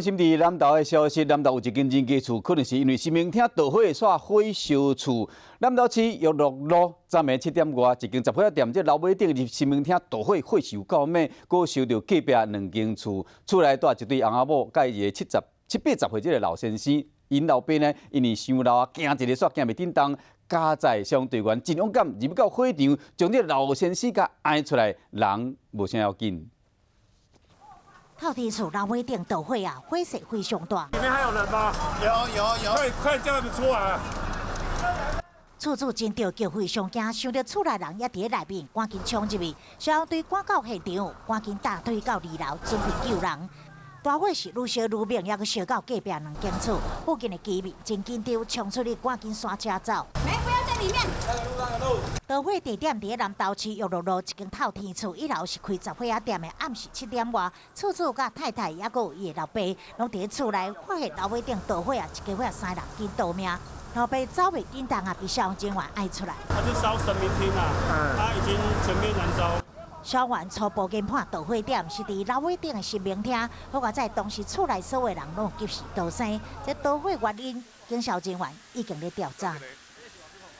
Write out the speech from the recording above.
心佇南投的消息，南投有一間人家厝，可能是因為神明廳著火，煞火燒厝。南投市玉樂路昨暝7點外，一間雜貨店，這樓尾頂佇神明廳著火，火燒到猛，閣燒著隔壁兩間厝。厝內蹛一對翁仔某，佮伊一個七十七八十歲這個老先生。𪜶老爸呢，因為傷老啊，驚一个煞驚袂振動，加載消防隊員真勇敢，入到火場，將這個老先生共焢出來，人無啥要緊。透天厝樓尾頂著火啊，火勢非常大。裡面還有人嗎？有有有，快快叫他們出來！厝主真著急，非常驚，想著厝內人也佇內面，趕緊衝入去。消防隊趕到現場，趕緊搭梯到二樓，準備救人。大火是愈燒愈猛，猶閣燒到隔壁兩間厝。附近的居民真緊張，衝出去趕緊閂車走。沒，不要在裡面。著火地點佇南投市玉樂路一間透天厝，一樓是開雜貨仔店的。暗時7點外，厝主佮太太猶閣有伊的老爸，攏佇厝內發現樓尾頂著火啊，一家伙仔三人緊逃命。老爸走袂振動啊，被消防人員焢出來。他是燒神明廳啊，他已經全面燃燒。消防員初步研判，著火點是佇樓尾頂的神明廳，好在當時厝內所有人攏及時逃生。這著火原因，警消人員已經咧調查。